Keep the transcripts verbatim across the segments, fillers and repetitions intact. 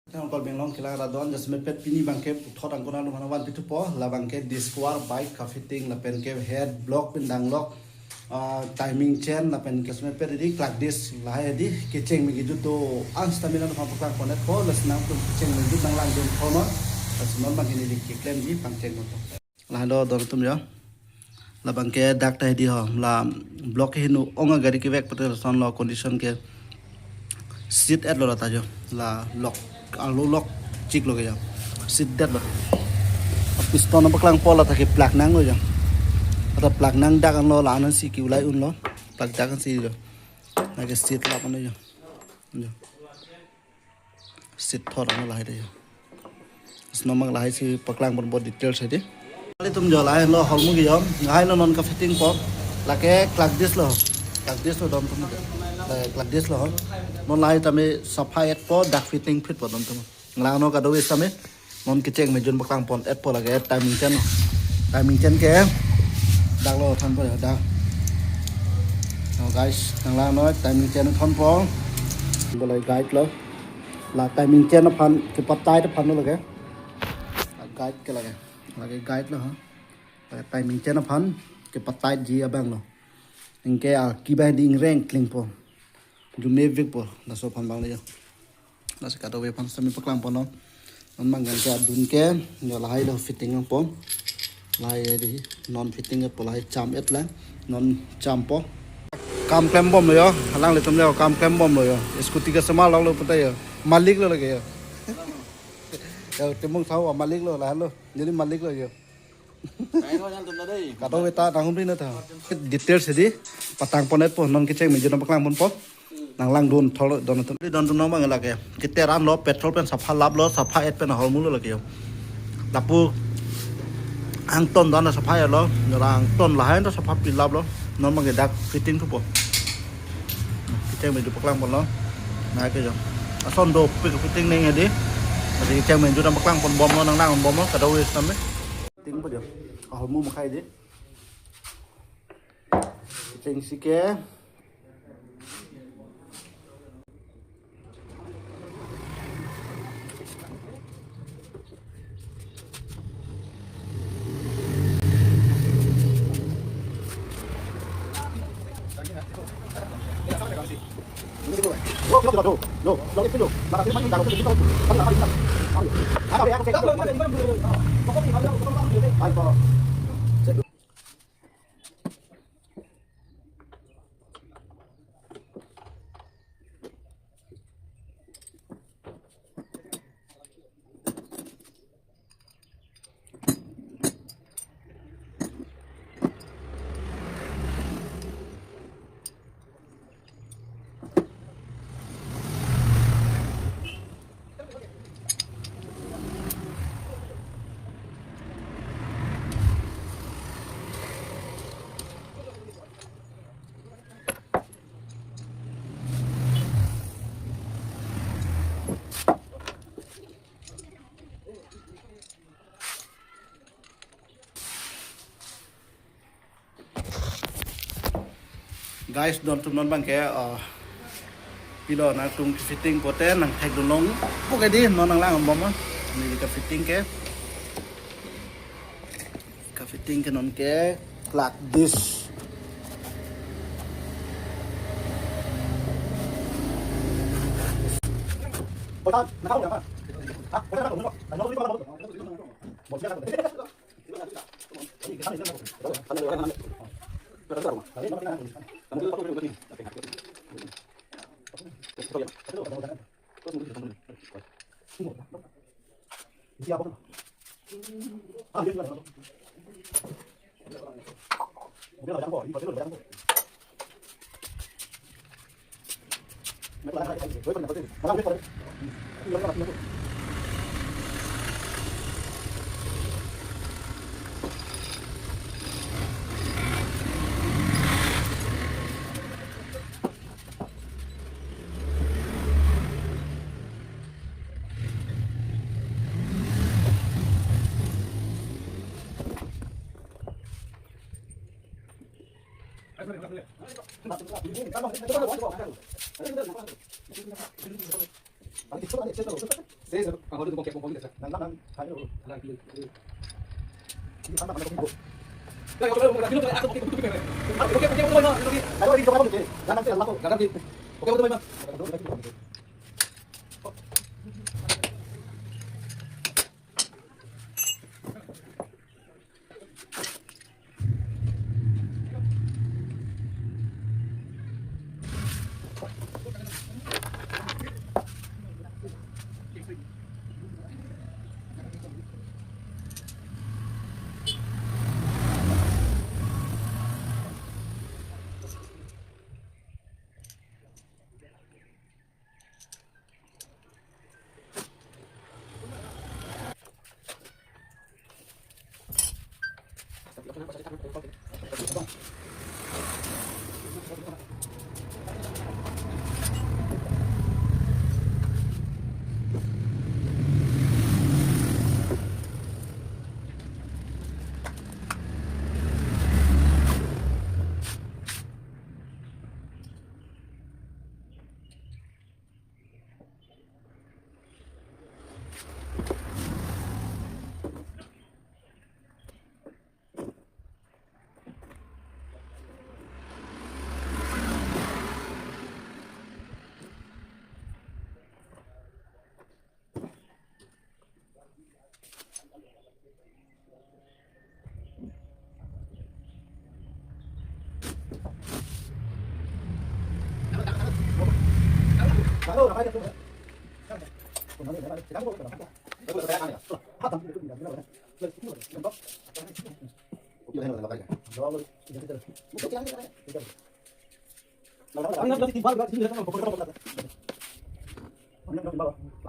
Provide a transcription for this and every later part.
Thang kol benglong kila radon, jasemet pet pini abangke puthot angkon along hana van pithupo, labangke disc cover, bike kafitting, lapen ke head block pen danglok, ah, timing chain, lapen ke semet pet di clutch disc, lahai di kecheng megi jut do-an stamina do phan paklang ponetpo, lasi nangtum kecheng megi jut nanglangdun thonon, lasi non abangke neli keklemji pangcheng ponpo. Lahai do don atum jo. Labangke dak ta hedi ho. La block hinu ong agari kevek pute lasonlo condition ke. Seat etlo lata jo. La lock, arlo lock chiklo ke jo. Seat detlo. Piston paklangpo lata ke plug nanglo jo. Lata plug nang dak anlo la ansi ke-ulai unlo. Plug dak ansi jo. Lake seat lap anlo jo. Jo. Seat thor anlo lahai de jo. Snomak lahai si paklang ponpo details hedi. Lahai atum jo lahai lo holmu ke jo. Lahai lo non kafitting po. Lake clutch disc lo. Clutch disc lo don atum. Lake clutch disc lo. Non lahai tame sapha etpo, dak fitting phitpo don atum. Nanglang non kadokave sitame. Non kecheng mejun paklang pon etpo lake timing chain lo. Timing chain ke. Daklo thanpo jo dak. Oh guys, nanglang non timing chain thanpo. Bolai guide lo. La timing chain aphan kepatai aphan lo lake. La guide ke lake. Lake guide lo ha. Lake timing chain aphan kepataiji abang lo. Anke a kibai di ingreng klingpo. Jume vekpo. Laso aphan abang lo jo. Lasi kadokave aphan sitame paklang ponnon. Non abangke adun ke jo lahai lo fitting po. Lahai di non fitting po lahai cham etlang. Non champo. Kam klem bomlo jo. Alanglitum jo kam klem bomlo jo. Scooty ke semal lo pute jo. Malik lo lake jo. Jo temung thaw malik lo lahai lo. Neli malik lo jo. Kadokave ta nanghumri na tha. Details hedi patang ponetpo non kecheng mejun paklang ponpo. Nanglangdun thor don atum. Don atum non abang lake. Kiteran lo petrol pen sapha laplo, sapha et pen holmu lo lake jo. Lapu angton dan sapha etlo, nora angton lahai ta sapha pi laplo. Non abangke dak fitting thupo. Kecheng mejun paklang ponlo. Nangke jo. Ason dopik fitting neng hedi. Lasi kecheng mejun paklang pon bomlo nanglang bomlo kadokave sitame. Fitting po jo. Holmu makhai di. Fitting si ke. Guys, don atum non abangke, uh, pilo nangtum fitting pote nangthekdun longpo ke di non nanglang bom. Neli kafitting ke. Kafitting ke non ke clutch disc.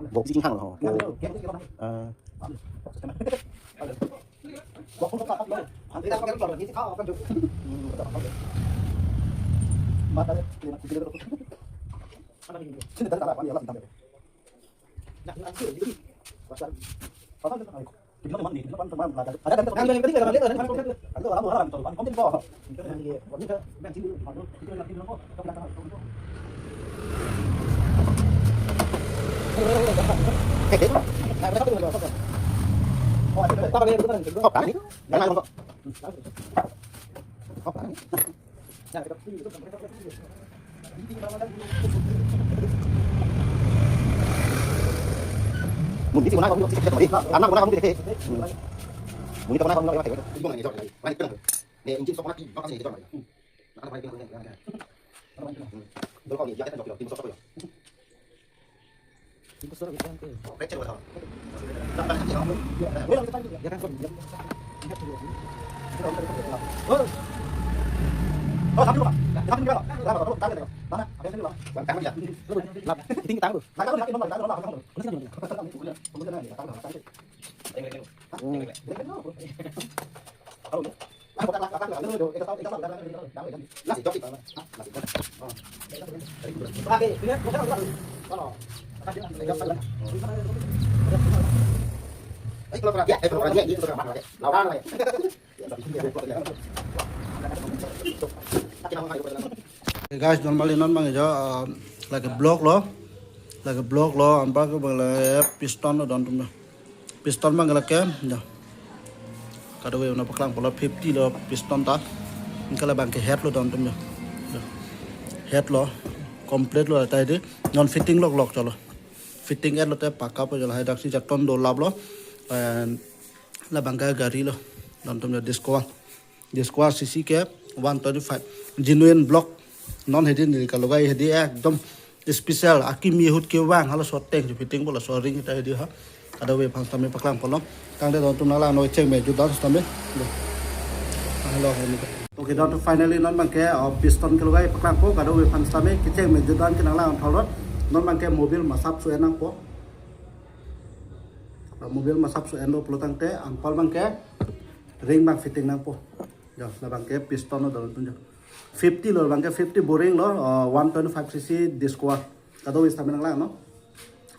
Bo si hang lo. Ah. Muni ti kona kamu sih, muni. Karena kona kamu deh. Muni kona kamu lagi. Ibu nggak nyejok lagi. Lagi kena. Nih, injin sok kona ibu kasih nyejok lagi. Nah, lagi kena. Dulu kau nih, ya kita jok, tim sok sok ya. Tim sok sok ya. Hey guys, normally non bang jo, uh, lake block lo, lake block lo, anparke bang la piston lo don atum. Piston bang lake, ya. Kadokave nangpaklang pulo fifty lo piston ta. Anke labang ke head lo don atum ya. Ya. Head lo, complete lo ta di. Non fitting lok lok cholo. Fitting et lote pakka po cholo, hai daksi jakton dolap lo. And labang ke gari lo. Don atum ya, Discover. Discover C C ke one twenty-five. Genuine block. Non hedi neli kalogai hedi ekdom special. Akimi ahut kevang halaso ateng si fitting pulo, laso ring ta hedi ha. Kadokave aphan sitame paklang pulo. Tangte don atum nanglang noi cheng me jutdan sitame. Hello. Okay, don atum finally non bang ke, uh, piston kalogai paklang po. Kadokave aphan sitame kecheng me jutdan ke nanglang thorot. Non bang ke mobil masap su enang po. Mobil masap su enlo pulo tangte anpar bang ke ring bang fitting nangpo. Jo, labang ke piston lo don atum jo. Fifty lo bang ke, fifty boring lo, uh, one twenty-five C C Discover. Kadokave sitame nanglang non.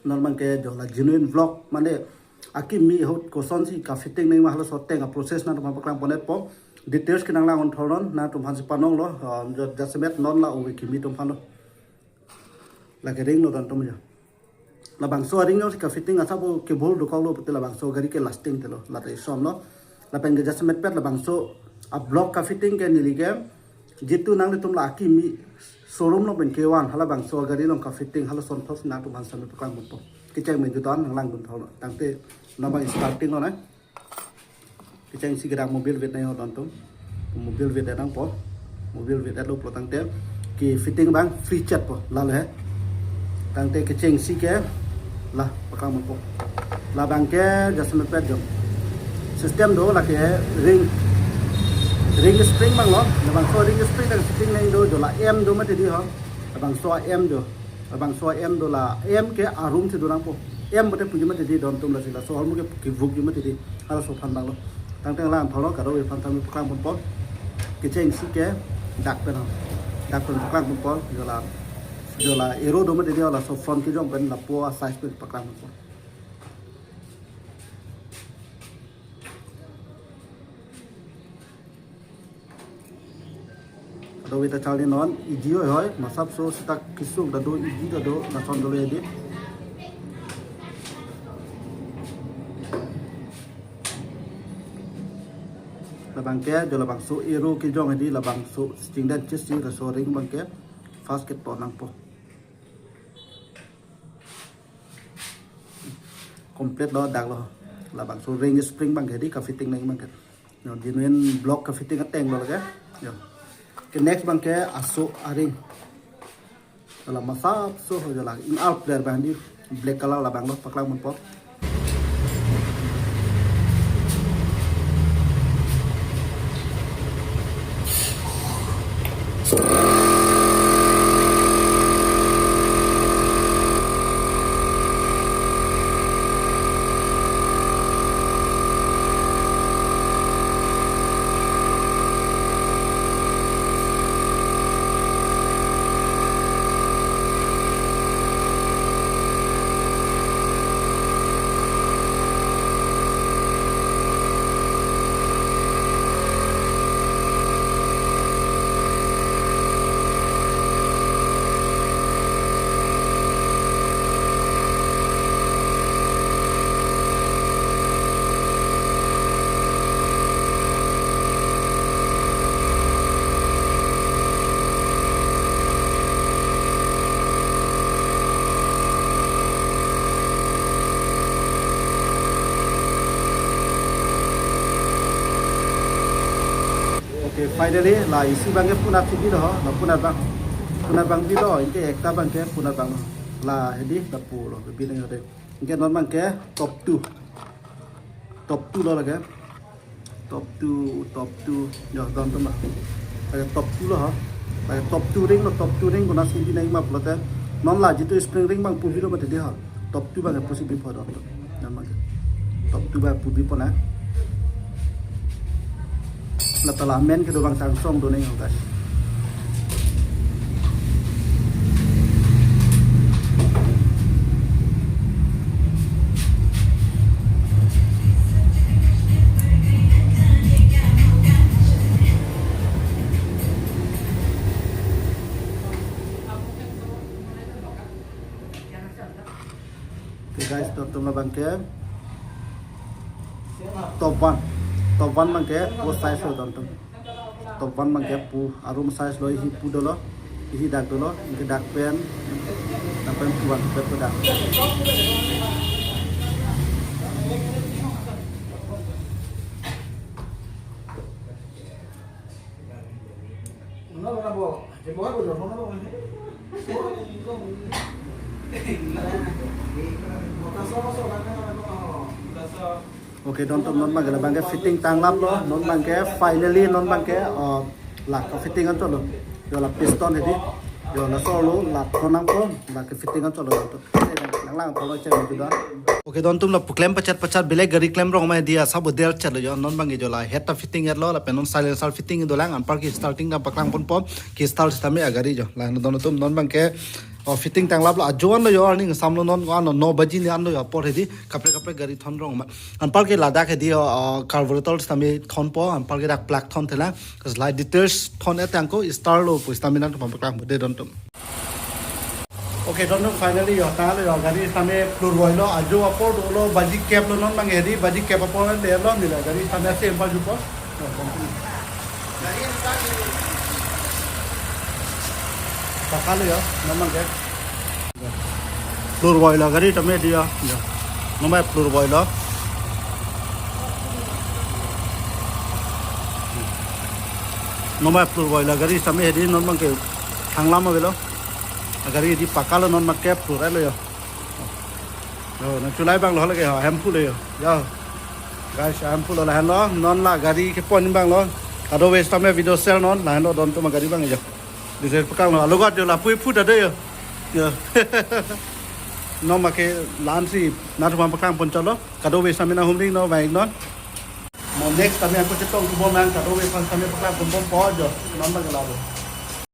Non bang ke jo la genuine block, mane akimi ahut kosonsi kefitting nangji ma halaso ateng aprocess nangtum aphan paklang pon-et po. Details ke nanglang thorot, nangtum aphan si panong lo, uh, jo jasemet non la ove kimi atum aphan lo. Lake ring lo don atum jo. Labangso aring jongsi ka fitting asap kebol dokoklo pute labangso gari ke lasting telo, lata isom lo. Lapen ke jasemet pet labangso a block ka fitting ke neli ke jitu nanglitum la akimi showroom lo pen kevan halabangso gari along ka fitting hala sonthos nangtum aphan sami paklang ponpo. Kecheng me judan nanglang dun tholo. Tangte non abang starting lo na. Kechengsi kedang mobil vet nai ho dontum. Mobil vet nangpo. Mobil vet lo pulo tangte ke fitting abang free chetpo lalo he. Tangte kechengsi ke la paklang ponpo. Labang ke jasemet pet jong. System do lake ring. Ring spring abang lo. Labangso ring spring dan fitting nang do jo la M do mati di ho. Labangso M do. Labangso M do la M ke arum si do nangpo. M bote puji mati di dontum lasi laso ahormu ke kevuk ji mati di. Halaso aphan abang lo. Tangte lang tholo kado aphan sami paklang ponpo. Kechengsi ke dak pen ho. Dak pen paklang ponpo. Jo la, jo la arrow do mati di laso front kejong pen lapu a size pen paklang ponpo. Ado wita charli non, iji hoi hoi, masap so sita kisuk ta do, iji ta do, lason dolo ya di. Labang ke, jo labangso arrow kejong di, labangso sting dan chesi, laso ring abang ke, fast keton nangpo. Complete lo dak lo. Labangso ring spring abang ke di ka fitting nang abang ke. Yo, genuine block ka fitting ateng lo lake. Yo. Ke next abang ke aso aring. Dalam masap so ho jala in all player abang di black color labang lo paklang ponpo. Okay, finally, la isi abang ke punat si bilo, la punat abang. Punat abang bilo, anke ekta abang ke punat abang. La hedi, la pulo, ke binang hedi. Anke non abang ke top two. Top two lo lake. Top two, top two. Yo, dontum la. Lake top two lo ha. Lake top two ring lo, top two ring konatsi binang ma pulote. Non la jitu spring ring abang pu bilo mati di ha. Top two abang pusi bipo dontum. Non abang ke. Top two abang pu bipo na. Lata la men kedo abang changsong do nang ho guys. Okay guys, dontum labang ke top one. Top one abang ke pu size lo dontum. Top one abang ke pu arum size lo, isi pu dolo, isi dak dolo, anke dak pen, dak pen pu abang ke pu dak. Okay, dontum non abang ke labang ke fitting tanglap lo, non abang ke finally non abang ke, uh, la ka fitting an cholo. Yo la piston hedi. Yo laso lo la thon nangpo, la ka fitting an cholo dontum. Nanglang tholo cheng juda. Okay, dontum la pu klem pachet pachet belek gari klem rong ma hedi asap bo del chet lo yo. Non abang ke jo la head ta fitting et lo, lapen non silencer fitting dolang, anpar ke starting ta paklang ponpo, ke start sitame agari jo. La dontum non abang ke, oh, fitting tanglap lo ajo an lo yo, arni samlo non an lo no baji ni an lo yo apor hedi, kaprek kaprek gari thon rong ma. Anpar ke ladak hedi, oh, carburetor sitame thonpo, anpar ke dak plug thon thela. Kas la details thon et angko start lo pu sitame nangtum paklang ponpo de dontum. Okay, don, finally yo, tanglo yo, gari sitame plurvoilo, ajo apor dolo, baji kep lo, non abang ke hedi, baji kep apor le lo, neli gari sitame ase empa jupo. Yo, continue. Pakalo yo, non abang ke. Plurvoilo gari tame hedi yo. Yo. Non abang plurvoilo. Non abang plurvoilo gari sitame hedi, non abang ke thanglam avelo. Gari hedi pakalo, non abang ke plur-etlo yo. Yo, nangchulai abang lo lake yo, hemphu lo yo. Yo. Guys, hemphu lo, lahenlo, non la gari kepon abang lo. Kadokave sitame video share non, lahenlo don atum agari abang yo. Dise paklang lo, alogot yo, lapu-i phu ta de yo. Yo. Non abang ke la-ansi, nangtum aphan paklang pon chotlo. Kadokave sitame nanghumri non, bang non. Mo next time ako chetong kubom nang, kadokave aphan sitame paklang pon bompo jo. Non abang ke lalo.